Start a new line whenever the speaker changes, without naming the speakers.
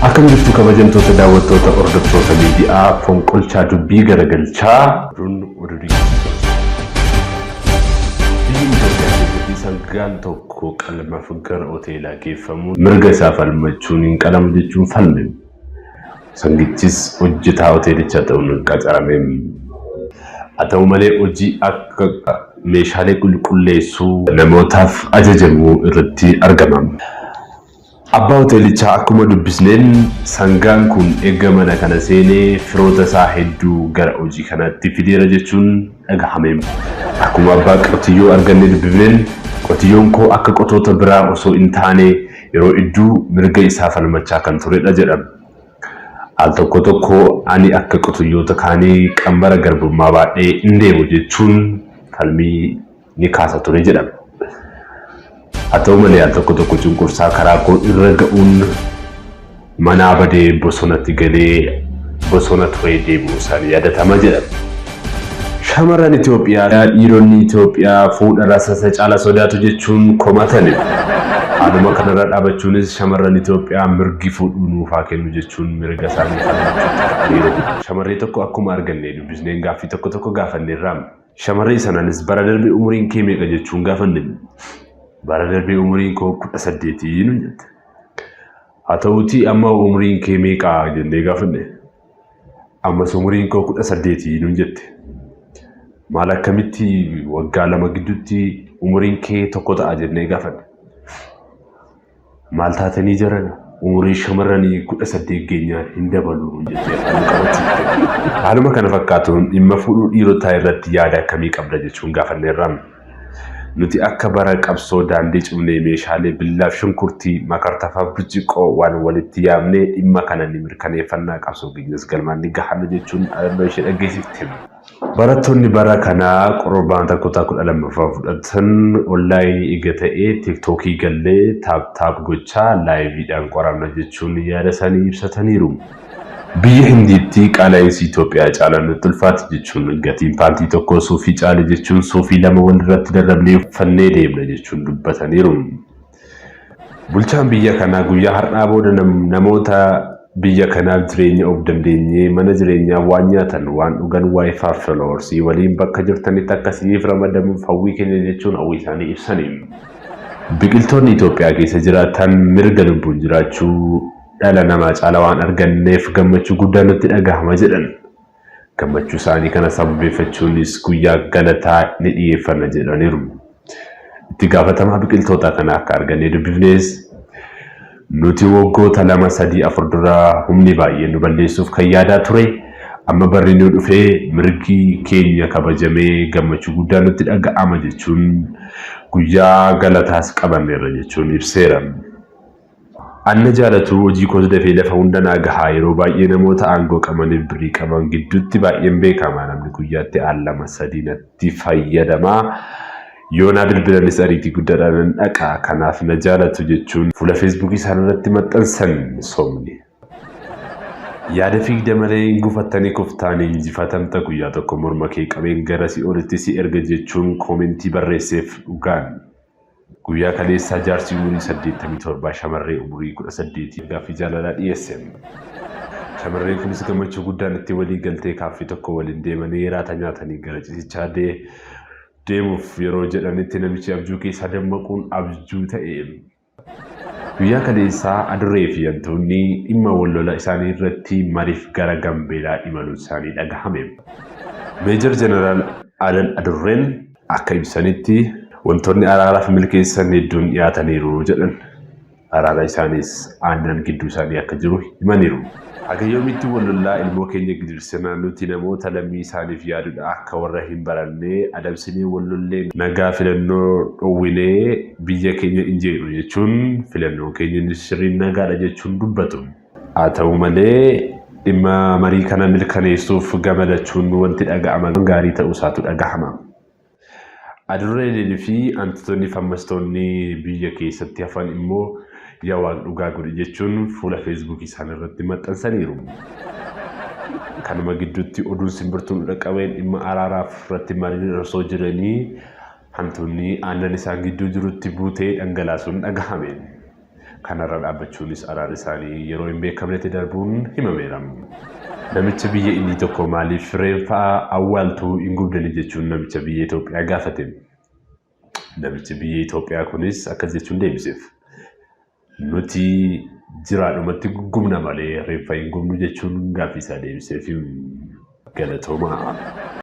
Akkam jirtu kabajamtoota daawwattoota hordoftoota miidiyaa fonqolchaa dubbii garagalchaa oduun oduu dinqisiisaati. Biyyi Itoophiyaa keessatti sangaan tokko qalmaaf gara hoteelaa geeffamuun mirga isaa falmachuun hin qalamu jechuun falme. Sangichis hojjetaa hoteelichaa ta'uun qacarame. Haa ta'u malee hojii akka meeshaalee qulqulleessuu namootaaf ajajamuu irratti argama. Abbaa hoteelichaa akkuma dubbisneen sangaan kun erga mana kana seenee firoota isaa hedduu gara hojii kanaatti fideera jechuun dhagahame. Akkuma abbaa qotiyyoo argannee dubbifneen qotiyyoon koo akka qotoota biraa osoo hin taane yeroo hedduu mirga isaa falmachaa kan turedha jedha. Al tokko tokko ani akka qotiyyoota kaanii qambara garbummaa baadhee hin deemu jechuun falmii ni kaasa ture jedhama. Haa ta'u malee al tokko tokko cunqursaa karaa koo irra ga'uun manaa badee bosonatti galee bosona turee deebi'uu isaanii yaadatama jedhama. Shamarran Itoophiyaa dhiironni Itoophiyaa fuudha rasasa caala sodaatu jechuun komatani. Haaluma kanarra dhaabachuunis shamarran Itoophiyaa mirgi fuudhuu nuuf haa kennu jechuun mirga isaanii falmachuutti ka'aniiru. Shamarree tokko akkuma arganne dubbisneen gaaffii tokko tokko gaafanneerra. Shamarree sanaanis bara darbe umuriin kee meeqa jechuun gaafanne. Bara darbe umuriin koo 18 nuun jette. Haa ta'uutii amma umuriin kee meeqa jennee gaafanne. Ammas umuriin koo 18 nuun jette. Maal akkamitti waggaa 2 gidduutti umuriin kee tokko ta'a jennee gaafanne. Maal taatanii jarana umurii shamarranii 18 geenyaan hin dabalu jettee afaan qabachiifte. Haaluma kana fakkaatuun dhimma fuudhuu dhiirotaa irratti yaada akkamii qabda jechuun gaafanneerra. Nuti akka bara qabsoo daandii cufnee meeshaalee billaaf shunkurtii, makartafaaf birciqqoo waan walitti yaamnee dhimma kana ni mirkaneeffannaa qabsoo keenyas galmaan ni gahanna jechuun dhaadannoo ishee dhaggeessifte. Barattoonni bara kanaa qormaata kutaa 12ffaa fudhatan onlaayinii ega ta'ee tiiktookii gallee taap taap gochaa laayiviidhaan qoramna jechuun yaada isaanii ibsataniiru. Biyya Hindiitti qaala'iinsi Itoophiyaa caalaa nutti ulfaate jechuun gatiin paantii tokkoo suufii caale jechuun suufii lama walirratti darrabnee uffannee deemna jechuun dubbataniiru. Bulchaan biyya kanaa guyyaa har'aa booda namoota biyya kanaaf jireenya of dandeenyee mana jireenyaa waan nyaatan waan dhugan wifi followers waliin bakka jirtanitti akka isiniif ramadamuuf hawwii keenya jechuun hawwii isaanii ibsani. Biqiltoonni Itoophiyaa keessa jiraatan mirga lubbuun jiraachuu dhala namaa caala waan arganneef gammachuu guddaa nutti dhagahama jedhan. Gammachuu isaanii kana sababeeffachuunis guyyaa galataa ni dhiyeeffanna jedhaniiru. Itti gaafatamaa biqiltoota kana akka argannee dubbifnes nuti waggoota 2, 3, 4 dura humni baay'een nu balleessuuf kan yaadaa ture amma barri nu dhufee mirgi keenya kabajamee gammachuu guddaa nutti dhaga'ama jechuun guyyaa galataas qabanneerra jechuun ibseera. Anna jaalatu hojii koos dafee lafa hunda naa gaha yeroo baay'ee namoota aangoo qabaniif birrii qaban gidduutti baay'een beekama namni guyyaatti al 2 3 natti fayyadama yoo naa bilbilanis ariitii guddaadhaan nan dhaqa kanaaf na jaalatu jechuun fuula feesbuukii isaanirratti maxxansan sobni. Yaada fiigda malee hin gufattanii kuftaanii injifatamta guyyaa tokko morma kee qabeen gara si'oolitti si erga jechuun koomentii barreesseef dhugaan. Guyyaa kaleessaa jaarsi umurii 87 shamarree umurii 18 gaaffii jaalalaa dhiyeesse. Shamarreen kunis gammachuu guddaan itti walii galtee kaaffee tokko waliin deemanii raata nyaatanii gara ciisichaa deemuuf yeroo jedhanitti namichi abjuu keessaa dammaquun abjuu ta'e. Guyyaa kaleessaa adurree fi hantuunni dhimma wal lola isaanii irratti mariif gara Gambeelaa imaluun isaanii dhagahame. Meejar Jeneraal Adan Adurreen akka ibsanitti wantoonni araaraaf milkeessan hedduun dhiyaataniiru jedhan. Araara isaaniis aannan gidduu isaanii akka jiru himaniiru. Haga yoomiitti wal lollaa ilmoo keenya gidirsina nuti namoota lammii isaaniif yaadudha akka warra hin barannee adamsinee wal lollee nagaa filannoo dhowwinee biyya keenya hin jeeqnu jechuun filannoon keenya inni sirriin nagaadha jechuun dubbatu. Haa ta'u malee dhimma marii kana mirkaneessuuf gama lachuun wanti dhaga'aman gaarii ta'uu isaatu dhagahama. Adurreen fi hantuutonni fammastoonni biyya keessatti hafan immoo yaa waaq dhugaa godhi jechuun fuula feesbuukii isaanii irratti maxxansaniiru. Kanuma gidduutti oduun simbirtuun dhaqqabeen dhimma araaraaf irratti mariin osoo jiranii hantuunni aannan isaan gidduu jirutti buutee dhangalaasuun dhagahame. Kanarra dhaabbachuunis araarri isaanii yeroo hin beekamnetti darbuun himameera. Namicha biyya inni tokko maaliif reenfa awwaaltuu hin gubdani jechuun namicha biyya Itoophiyaa gaafate. Namichi biyya Itoophiyaa kunis akkas jechuun deebiseef. Nuti jiraadhumatti gubna malee reenfa hin gubnu jechuun gaaffii isaa deebiseef. Galatoomaa.